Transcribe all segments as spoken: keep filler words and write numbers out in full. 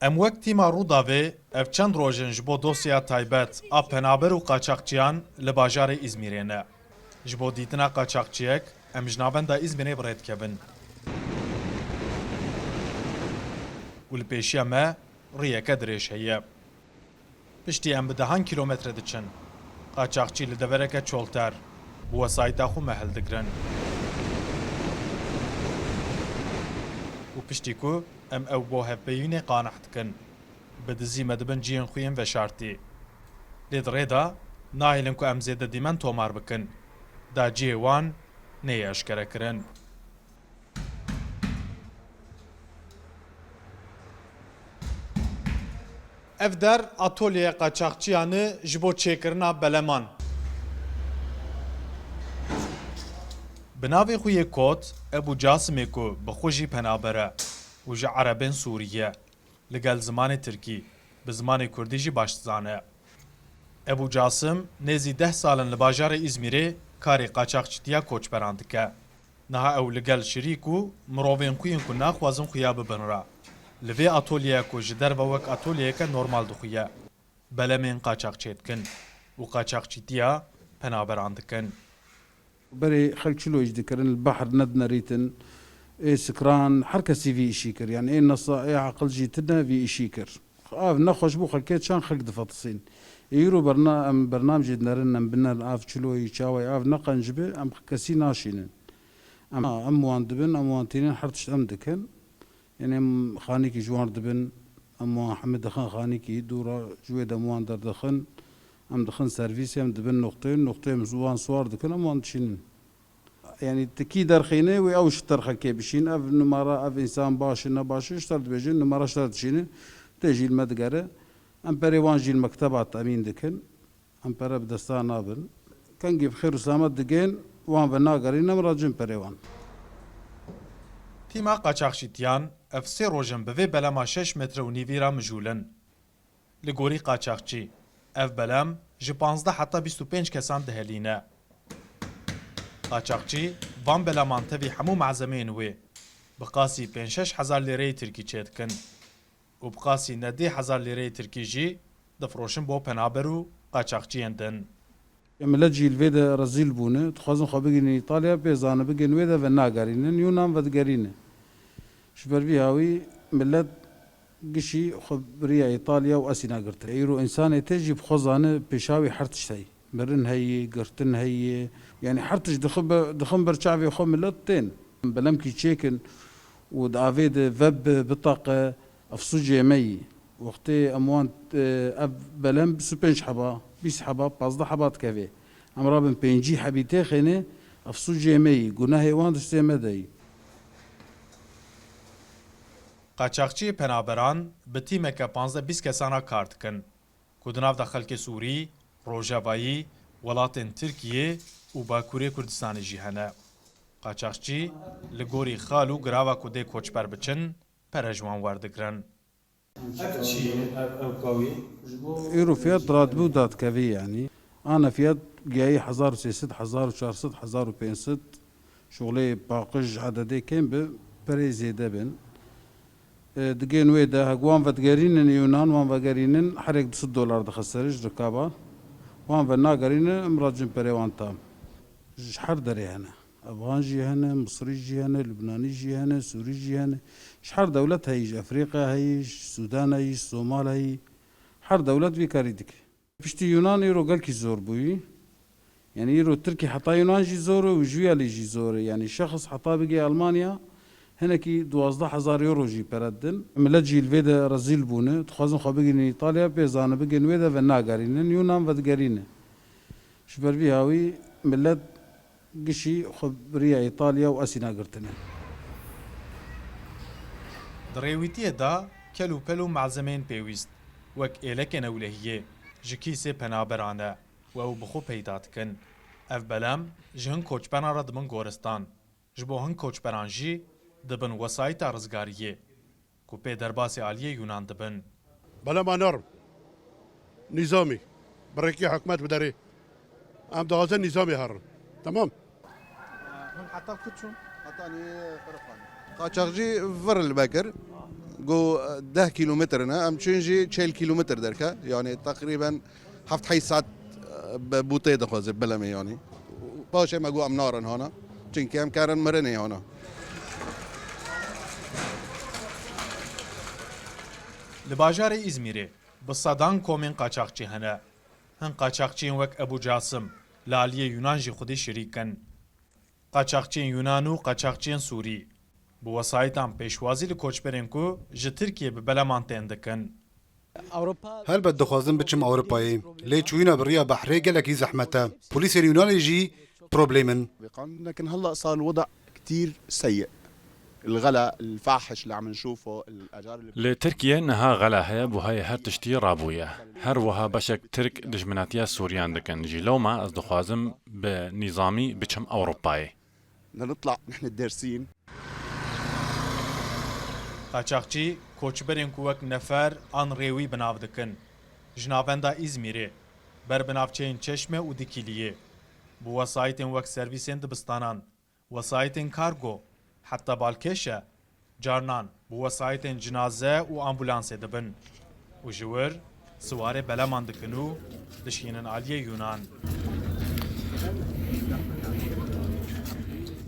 Em wek tîma Rûdawê ev çend roj in ji bo dosyeya taybet a penaber û qaçaxçiyan li bajarê Îzmîrê ne. Ji bo dîtina qaçaxçiyek, em ji navenda Îzmîrê bi rê dikevin. Û li pêşiya me rûyeke dirêj heye. Piştî em bi dehan kîlometre diçin, qaçaxçî li devereke çolter bi wesayîta xwe me hildigirin. Û piştî ku em ew bo hevpeyvînê qanih dikin, bi dizî me dibin cihên xwe yên veşartî. Lê di rê de nahêlin ku em zêde dîmen tomar bikin, da cihê wan neyê eşkerekirin. Ev der atolyeya qaçaxçiyan e ji bo çêkirina beleman. Bi navê xwe yê kot, Ebû Casimê ku bi xwe jî penaber e û ji Erebên Sûrî ye, li gel zimanê tirkî, bi zimanê kurdî jî baş dizane. Ebû Casim nêzî deh sal in li bajarê Îzmîrê karê qaçaxçîtiya koçberan dike. Niha ew li gel şirîk û mirovên xwe yên ku naxwazin xuya bibin re, li vê atolyeya ku ji derve wek atolyeyeke normal dixuye, belemên qaçax çêdikin û qaçaxçîtiya penaberan dikin. Berê xelk çilo îş dikirin, li behr nedinerîtin, ê sikran, her kesî vî îşî kir. Yani ê nesa, ê aqil jî tine vî îşî kir. Av nexweş bû xelkê çend xelk difetisîn. Ê îro berna-, em bernamecê dinerin, em biner av çiloyî, çawayî av neqenc bi, em kesî naşînin. Em, em wan dibin, em wan tînin, her tişt em dikin. Yanî em xanîkî ji wan dibin, em wan hemî dixin xanîkî, dû re ji wê de em wan derdixin, em dixin servîsê, em dibin noqteyê, noqteyê em wan siwar dikin, em wan dişînin. Yanî ti kî derxîne wê ew ji ter xelkê bişîn. Ev numara, ev însan baş e, ne baş e, ji ter dibêjin, numara ji ter dişîne. Tê jî li me digere. Em perê wan jî li mekteba temîn dikin. Em pere bi desta nabin. Kengî bi xêr û selamet digên, wan ve nagerîn, em racin perê wan. Tîma qaçaxçîtiyan ev sê roj in bi vê belema şeş metre û nîvî re mijûl in. Li gorî qaçaxçî, ev belem ji panzdeh heta bîst û pênc kesan dihelîne. Qaçaxçî van beleman tevî hemû malzemeyên wê bi qasî pênc şeş hezar lîreyê tirkî çêdikin û bi qasî neh hezar lîreyê tirkî jî difiroşin bo penaber û qaçaxçiyên din. Milet jî li vê de rezîl bûne. Dixwazin xwe bigihînin Îtalya, pê zane bigihên wê de ve nagerînin, Yunan vedigerîne. Ji ber vî hawî milet gişî xwe biriya Îtalya û Esîna girtine. Îro însanê tê jî bi xwe zane pêşawî her tişt heye. Mirin heye, girtin heye. Yanî her tişt dixin be-, dixin ber çavê xwe milet tên. Belemkî çêkin û di avê de vebe, bitaqe, ev sûcê me yî. Wextê em wan, e, ev belem bîst û pênc heba, bîst heba, pazdeh heba dikeve. Em rabin pêncî hebî têxêne, ev sûcê me yî. Gunehê wan di destê me de yî. Qaçaxçiyê penaberan bi tîmeke panzdeh bîst kesan re kar dikin, ku di nav de xelkê Sûrî, Rojavayî, welatên Tirkiyê û Bakurê Kurdistanê jî hene. Qaçaxçî li gorî xal û girava ku dê koçber biçin, pere ji wan werdigirin. Ev çi ye? Ev, ev kawî? Îro fiyat radibû dadkevî yanî. Ana fiyat giyayî hezar û sê sed, hezar û çar sed, hezar û pênc sed. Şolê paqij ededê kêm bi, perê zêde bin. E, digên wê de hek wan vedigerînin Yunan, wan vegerînin herek du sed dolar dixe ser ji rikaba. Wan venagerînin, em racin perê wan tam. Ji her derê hene. Efxan jî hene, Misrî jî hene, Lubnanî jî hene, Sûrî jî hene. Ji her dewlet heyî, ji Efrîqya heyî, ji Sûdan heyî, ji Somal heyî. Her dewlet vî karî dike. Piştî Yunan îro gelkî zor bûyî. Yanî îro Tirkî heta Yunan jî zor e û ji wî alî jî zor e. Yanî şexs heta bigê Almanya hinekî duwazdeh hezar euro jî pere didin. Milet jî li vê de rezîl bûne. Dixwazin xwe bigihînin Îtalya, pê zane bigihên wê de venagerînin. Yunan vedigerîne. Ji ber vî hawî milet gişî xwe biriya Îtalya û Esîna girtine. Di rêwîtiyê de kel û pel û malzemeyên pêwîst, wek êlekên ewlehiyê, ji kîsê penaberan e û ew bi xwe peyda dikin. Ev belem ji hin koçberan re dibin goristan. Ji bo hin koçberan jî dibin wesayîta rizgariyê, ku pê derbasî aliyê Yunan dibin. Belema nerm. Nîzamî. Bi rêkê hikûmet bi derê. Em dixwazin nîzamê herin. Temam. Hûn heta ku çûn? Heta nî Qereqanê. Qaçaxçî vir li me kir. Go deh kîlometre ne, em çûn jî çel kîlometre derke. Yani teqrîben heft heyş saet, e, bi bûtê dixwaze bilemê yani. Paşê me got em narin hana. Çunkî em karin mirinê hana. Li bajarê Îzmîrê bi sedan komên qaçaxçî hene. Hin qaçaxçiyên wek Ebû Casim li aliyê Yunan jî xwedî şirîk in. Qaçaxçiyên Yunan û qaçaxçiyên Sûrî bi wesayîtan pêşwazî li koçberên ku ji Tirkiyê bi beleman tên dikin. Helbet dixwazim biçim Ewropayê, lê çûyîna bi riya behrê gelekî zehmet e. Polîsên Yunanê jî problem in. لكن هلا صار الوضع كتير سيء. الغلا الفاحش اللي عم نشوفه، الاجار اللي Li Tirkiyê niha xela heye, buhayê her tiştî rabûye. Her wiha beşek Tirk dijminatiya Sûriyan dikin. Ji lewma ez dixwazim bi nîzamî biçim Ewropayê. بدنا نطلع نحن الدارسين. Qaçaxçî koçberên ku wek nefer an rêwî bi nav dikin. Ji navenda Îzmîrê, ber bi navçeyên Çeşme û Dikîliyê, bi wesayîtên wek servîsên dibistanan, wesayîtên kargo, heta balkêş e, carnan bi wesayîtên cinaze û ambulansê dibin û ji wir siwarê beleman dikin û dişînin aliyê Yunan.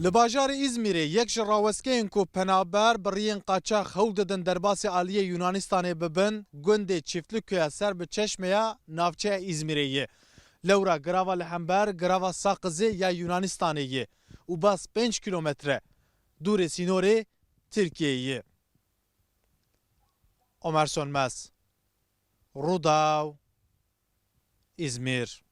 Li bajarê Îzmîrê yek ji rawestgehên ku penaber bi riyên qaçax hewl didin derbasî aliyê Yunanistanê bibin, gundê Çîftlikuya ser bi Çeşmeya navçeya Îzmîrê ye. Lewra girava li hember girava Saqizê ya Yunanistanê ye û bas pênc kîlometre dûrê sînorê Tirkiyeyê ye. Omer Sönmez, Rûdaw, Îzmîr.